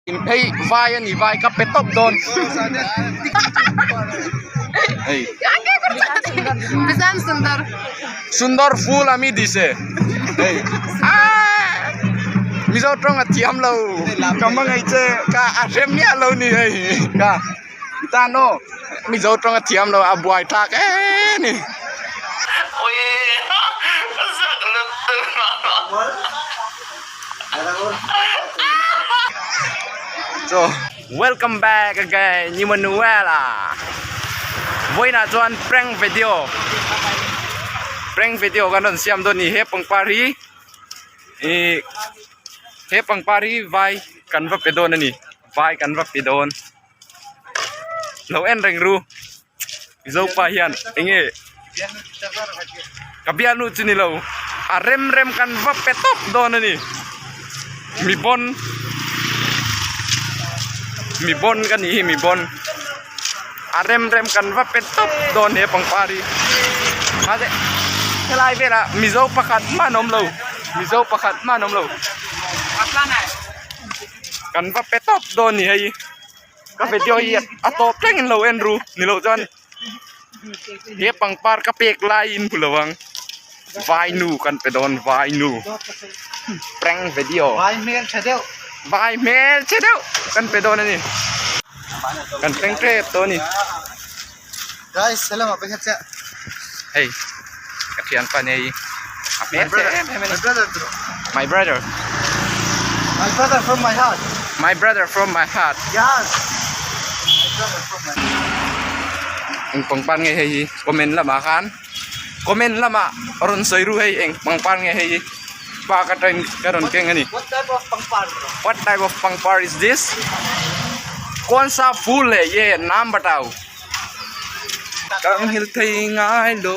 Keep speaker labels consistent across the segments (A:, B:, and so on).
A: Hei vai a ni vai ka pe tawp dawn. Hei. Sundar full ami dise. Hei. Mizo tawng a thiam lo. Ka hmangaih che ka a hrem miah lo ni hei. Ka tan aw Mizo tawng a thiam lo a buai thlak em ni. So welcome back again Emmanuela vawiinah chuan prank video prank video kan rawn siam dawn a ni he pangpar hi ihh he pangpar hi vai kan va pe dawn a ni vai kan va pe dawn lo en reng ru Mizopa hian eng nge ka bialnu chu ni lo a rem rem kan va pe tawp dawn a ni mi bawn mi bawn ka nih hi mi bawn a rem rem kan va pe tawp dawn he pangpar hi mahse helai velah mizo pakhat hman a awm lo mizo pakhat hman a awm lo kan va pe tawp dawn a ni hei. Ka video hi a tawp thleng in lo en ru ni loh chuan he pangpar ka pek laiin hmu lo ang vai nu kan pe dawn vai nu prank video vai hmel tha deuh vai hmel che deuh kan pe dawn a ni kan thleng tep tawh a ni
B: guys helama pe khat chiah
A: hei ka thianpa nei a hmel che em em a ni my brother
B: my brother from my heart
A: my brother from my heart
B: yes my brother from my
A: eng pangpar nge hei hi comment lamah khan comment lamah rawn sawi ru hei eng pangpar nge hei hi pa ka train ka rawn keng a ni
B: what type of pangpar
A: what type of pangpar is this kawn sa phul hai ye naam batao Ka nghil thei ngai lo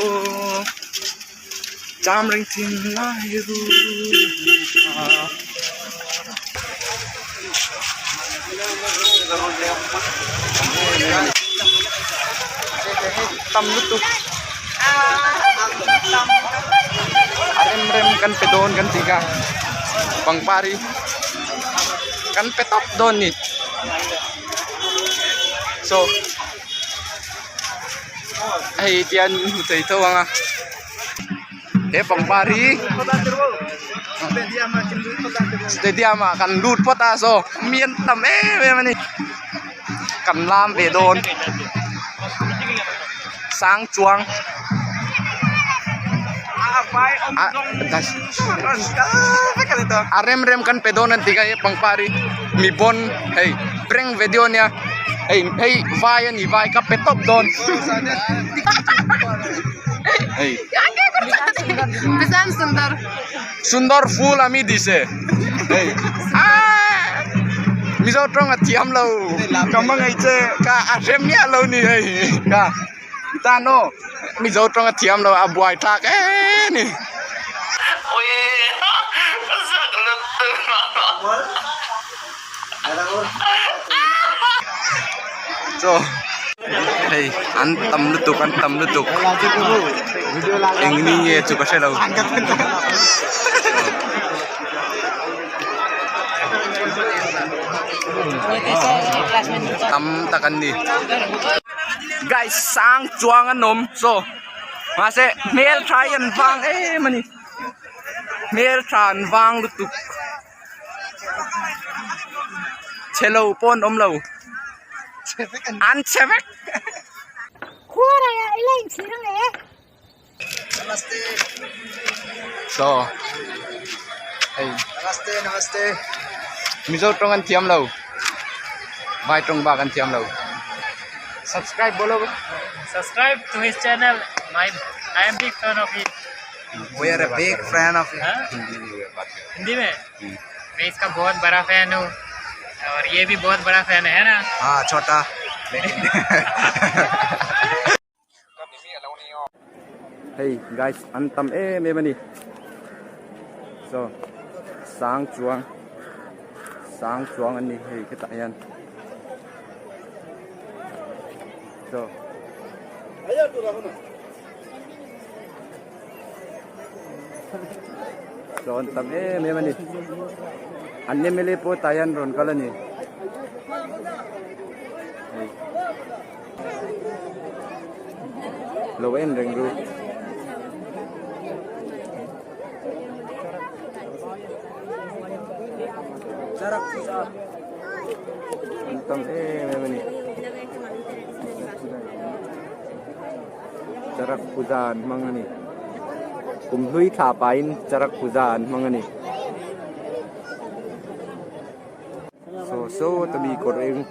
A: cham reng thin lai ru tam lutuk a rem rem kan pe dawn kan tih kha pangpar hi kan pe tawp dawn a ni so hei tian hmu thei tho ang a he pangpar hi stadium ah kan lut phawt a saw mi an tam em em a ni kan lam ve dawn sang chuang a rem rem kan pe dawn an ti kha he pangpar hi mi bawn hei prank video ania hei hei vai a ni vai ka pe tawp dawn hei sundar phul ami dise hei mizo tawng a thiam lo ka hmangaih che ka a hrem miah lo ni hei ka. Tan aw Mizo tawng a thiam lo a buai thlak em ni. Chaw hei an tam lutuk an tam lutuk eng ni nge chu ka hre lo. Tam tak an ni. Guys sang chuang an awm saw mahse hmel tha hi an vang em a ni hmel tha an vang lutuk chhe lo pawh an awm lo an chhe vek. Saw hei Mizo tawng an thiam lo vai tawng bak an thiam lo subscribe bolo
C: Subscribe to his channel. My, I am big fan of him.
B: We are a big fan of him.
C: हाँ? हिंदी में मैं इसका बहुत बड़ा fan हूँ और ये भी बहुत बड़ा फैन है ना
B: हाँ छोटा
A: Hei guys an tam em em a ni saw sang chuang sang chuang an ni hei hetah hian saw. Saw an tam em em a ni an mla pawh tah hian rawn kal a ni. Hei lo en reng ru. An tam em em a ni. Charak puja an hmang a ni. Kum hlui thla pahin charak puja an hmang a ni. Saw saw ta mi kawr eng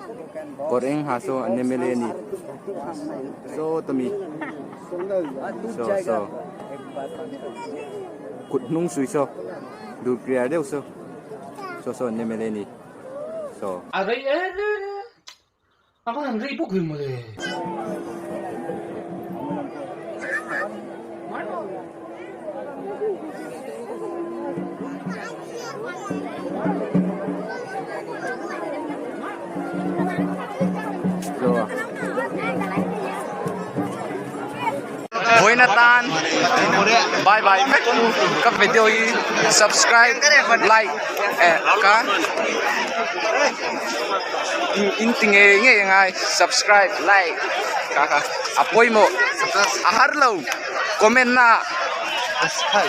A: kawr eng ha saw an mla a ni saw ta mi saw saw kut hnung sui saw dur clear deuh saw saw saw an mla a ni saw.
D: A rei em em a va han rei bawk ve mawle.
A: Vawiin atan bye bye vek ka video hi subscribe like eh ka in ti ngei ngei angai subscribe like ka kha a pawimawh a har lo comment na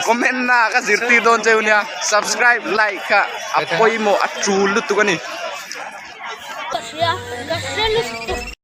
A: comment na ka zirtir dawn cheu nia subscribe like kha a pawimawh a tul lutuk a ni.
E: Ka hria ka hre lutuk.